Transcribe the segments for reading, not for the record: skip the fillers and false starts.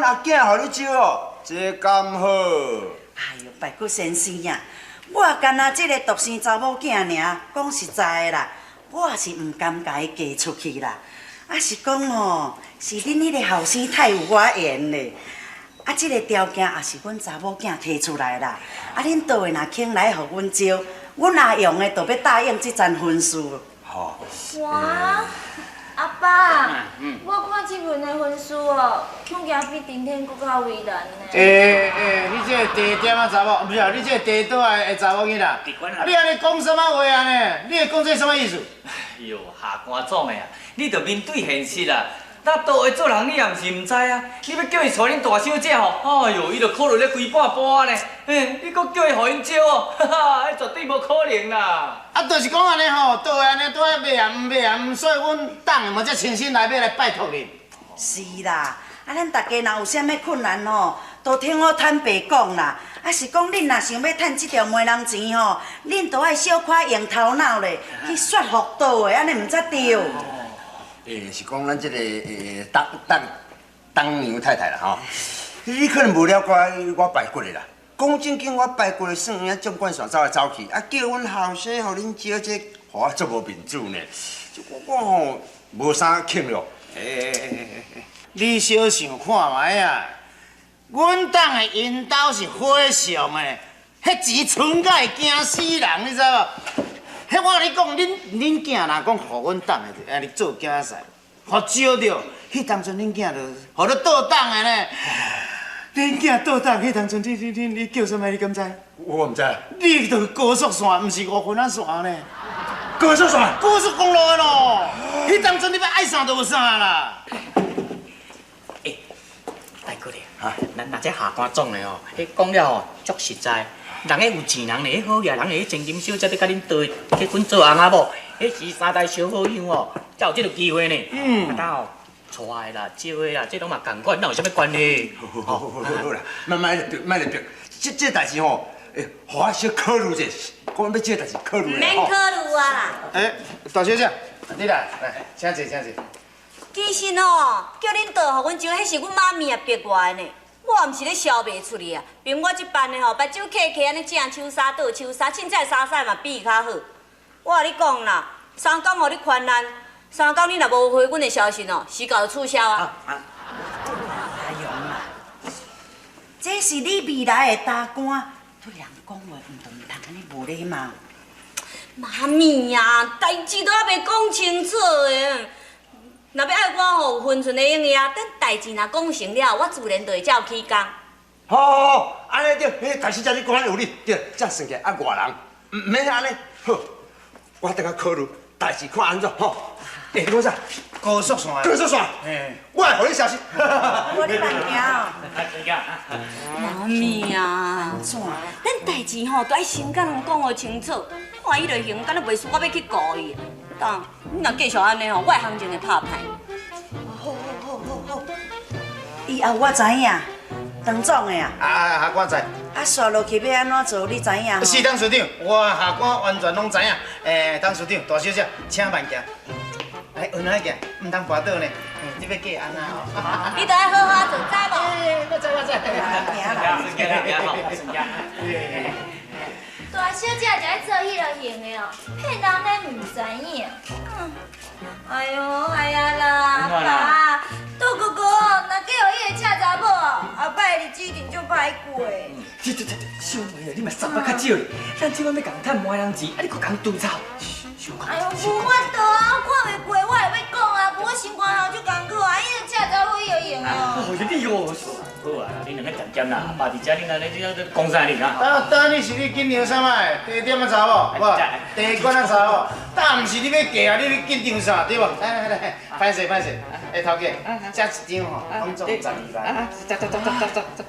阿囝予你招哦，這敢好？哎喲，排骨先生啊，我干焦這个獨生查某囝爾，講實在的啦，我也是毋甘共伊嫁出去啦。啊是講吼，是恁彼个後生太有我緣咧。啊，這个條件也是阮查某囝提出來啦。啊，恁倒的若肯來予阮招，阮阿勇的就欲答應這層婚事。吼。哇，阿爸，我看這份的婚事哦，恐驚比頂天閣較為難呢。欸欸，你這個地點仔查某，毋是啊？你這個地倒來的查某囡仔，啊你按呢講啥物話按呢？你會講這啥物意思？哎喲，下官總的啊，你著面對現實啦。咱倒會做人，你也毋是毋知啊。你欲叫伊娶恁大小姐吼，哎喲，伊就考慮咧規半晡呢。嘿，你閣叫伊予𪜶招哦，哈哈，彼絕對無可能啦。啊，就是講按呢吼，倒會按呢拄仔欲啊毋欲啊毋，所以阮黨的嘛才親身來欲來拜託恁。是啦，啊，咱逐家若有啥物困難吼，都聽我坦白講啦。啊，是講恁若想欲趁這條媒人錢吼，恁都愛小可用頭腦咧，去說服倒的，按呢毋才對。欸，是講咱這个欸當當當娘太太啦吼，你可能無了解我排骨的啦。講正經，我排骨的算有影縱貫線走來走去，啊叫阮後生予恁招這，予我足無面子呢。我我吼無啥慶咯。欸欸欸欸，你小想看覓啊？阮黨的𪜶兜是火上的，彼錢存甲會驚死人，你知無？彼我共你講，恁恁囝若講予阮黨的按呢做囝婿，予招著，彼當陣恁囝就予你倒黨的呢。恁囝倒黨，彼當陣你你你你叫啥物？你敢知？我毋知。你著高速線，毋是五分仔線呢。高速線？高速公路的咯。彼當陣你欲愛啥就有啥啦。欸，大哥咧，咱若這下官總的哦，彼講了吼足實在。人彼有錢人咧，彼好額人咧，千金小姐欲佮恁倒結婚做翁仔某，彼是三代相好樣哦，才有這个機會呢。啊，當哦，娶的啦，招的啦，這攏嘛仝款，哪有啥物關係？好好好好好啦，莫莫咧莫咧逼，這這代誌吼，欸，予我小考慮者，講欲這代誌考慮毋免考慮啊啦。欸，大小姐，你來，來，請坐，請坐。其實哦，叫恁倒予阮招，彼是阮媽咪也逼我的呢。我毋是咧消袂出去啊，憑我這班的吼，目睭瞌瞌按呢正手衫倒手衫，凊彩衫衫嘛比伊較好。我共你講啦，三工予你寬限，三工你若無回阮的消息哦，時到就取消啊。阿勇啊，這是你未來的大官，對人講話毋通毋通按呢無禮貌。媽咪啊，代誌都猶未講清楚的。若欲愛我吼有分寸的應伊啊，等代誌若講成了，我自然就會照起工。好好好，按呢對，彼大小姐你講得有理，對，這算起來啊外人，毋免按呢。好，我等下考慮代誌看按怎吼。欸，你講啥？高速線。高速線。我會予你消息。我你慢行哦。媽咪啊，咱代誌吼都愛先共人講予清楚，看伊就行，敢若袂輸我欲去告伊。當，你若繼續按呢吼，我的行情會拍歹。好好好好好，以後我知影，唐總的啊。啊，下官知。啊，紲落去欲按怎做，你知影？是董事長，我下官完全攏知影。欸，董事長，大小姐，請慢行。來，按怎行？毋通跋倒呢。你欲嫁按怎哦？你著愛好好做，知無？我知我知。行啦，行啦，行吼，行。大小姐就愛做彼落型的哦，騙人咧毋知影。哎喲，哎呀啦，爸，杜哥哥，若嫁予彼个赤查某哦，後擺日子一定足歹過。這這這小妹啊，你嘛三百較少咧，咱這擺欲共趁媒人錢，啊你閣共拄走。哎喲，無法度啊，我看袂過，我會欲講啊，無我心肝頭足艱苦啊，彼个赤查某伊會用哦。哦，你哦，好啊，恁兩个恬恬啦，爸佇遮恁按呢，你講啥你啊？啊，等你是你緊張啥物？地點仔查某，無？地關仔查某，當毋是你欲嫁啊？你欲緊張啥？對無？來來來，歹勢歹勢，欸頭家，這一張吼，攏總十二萬。走走走走走走。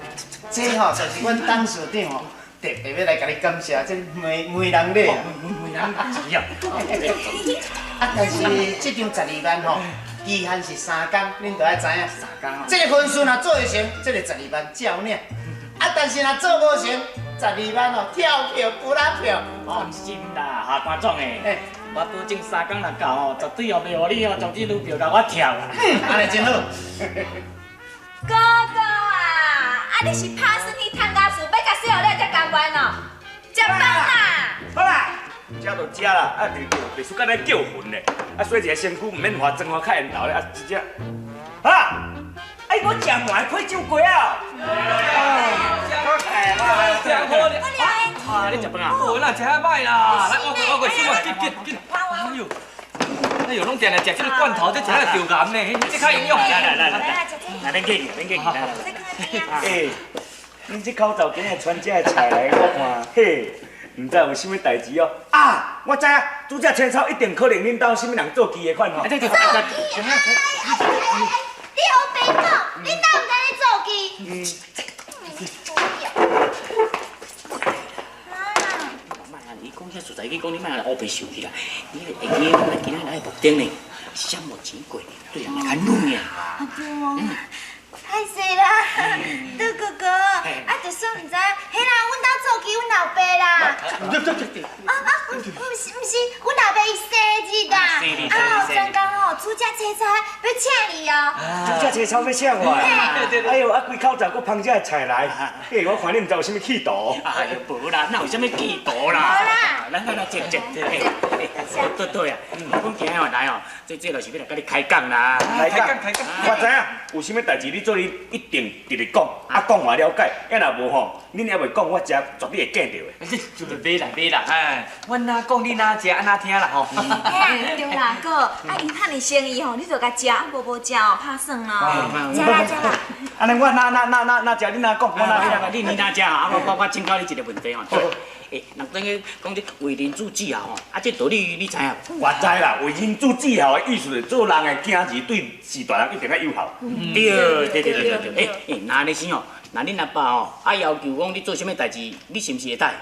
這吼就是阮董事長吼，特別欲來共你感謝這媒媒人禮啊。媒人錢啊！啊，但是這張十二萬吼，期限是三工，恁著愛知影。三工。這个婚事若做會成，這个十二萬照領。啊，但是若做無成，十二萬哦，跳票不拉票。放心啦，下官總的，我保證三工若到吼，絕對哦袂予你哦，將這女票共我跳啦。按呢真好。哥哥。啊你是拍算去趁家事，欲共洗予了才甘愿哦？食饭啦！好啦，食就食啦，啊，就袂输干焦叫魂咧。啊，洗一个身躯，毋免化妆化较缘投咧，啊，真正，啊，哎，我食糜配酒粿啊！食好咧！啊，你食饭啊？哦，那食遐歹啦！來，我我我，小可緊緊緊！哎呦，哎呦，攏定定食這個罐頭，這食了著癌呢，這較營養。來來來來，來免客氣，免客氣，來來來。欸，恁這口罩今日傳這个菜來，我看，嘿，毋知有啥物代誌哦。啊，我知影，煮這青草一定可能恁兜啥物人做雞的款吼。對對對。做雞？哎哎哎！你予白講，恁哪毋知咧做雞？嗯。你講遐實在，你講你莫來烏白想去啦。你會記講咱今仔來的目的呢，啥物錢過，對人會較軟的。啊對哦，歹勢啦，杜哥哥，啊就算毋知，彼啦，阮兜做雞，阮老爸啦。對對對對。啊啊，毋是毋是，阮老爸伊生日啦。啊，專工吼煮這青草欲請你哦。煮這青草欲請我？哎呦，啊規口罩閣捧這菜來，嘿，我看你毋知有啥物企圖。哎呦，無啦，哪有啥物企圖啦？無啦。來來來，坐坐坐，對對啊，阮今仔日來哦，這就是欲來佮你開講啦。開講開講，我知影有啥物代誌，你做你一定直直講，啊講我了解，啊若無吼，恁猶未講，我遮絕對會見著的。就袂啦袂啦，哎，阮哪講你哪食，按怎聽啦吼。嘿對啦，哥，啊伊趁你生意吼，你就共食，啊無無食哦，拍算咯。食啦食啦。按呢我哪哪哪哪哪食，你哪講，我哪你你哪食啊？我請教你一個問題吼。欸，人等於講這為人子之孝吼，啊，這道理你知影無？我知啦，為人子之孝的意思是做人的囝兒對序大人一定愛友好。對對對對對。欸欸，若按呢生哦，若恁阿爸吼啊要求講你做啥物代誌，你是毋是會答應？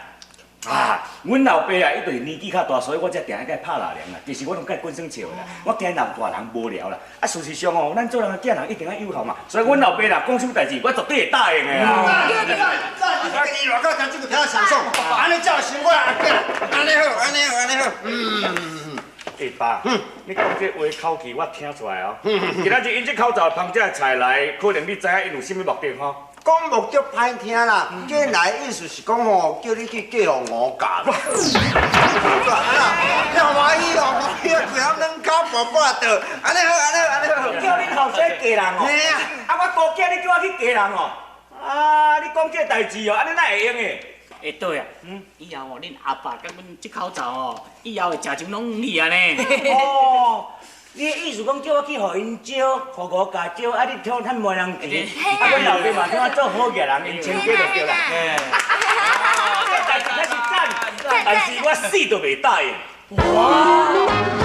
啊，阮老爸啊，伊就是年紀較大，所以我才定愛共伊拍拉涼啦。其實我攏共伊滾耍笑的啦，我驚老大人無聊啦。啊，事實上哦，咱做人的囝人一定愛友好嘛。所以阮老爸若講啥物代誌，我絕對會答應的啦。伊外口聽這個聽上爽，按呢才有生我阿囝，按呢好，按呢好，按呢好。嗯。欸爸，你講這話口氣我聽出來哦。今仔日𪜶這口罩捧這菜來，可能你知影𪜶有啥物目的吼？講目的歹聽啦，過來意思是講吼，叫你去嫁予吳家。啊啦，歡喜哦，歡喜啊，規暗兩跤跋跋倒，按呢好，按呢好，按呢好。叫恁後生嫁人哦？嘿啊。啊，我孤囝，你叫我去嫁人哦？啊，你講這代誌哦，按呢哪會用的？欸對啊，以後哦，恁阿爸佮阮這口罩哦，以後會食成攏你啊呢。哦，你的意思講叫我去予𪜶招，予吳家招，啊你挑趁無人錢，啊阮老爸嘛叫我做好額人，𪜶親家就對啦。這代誌才是讚，但是我死都袂答應。哇！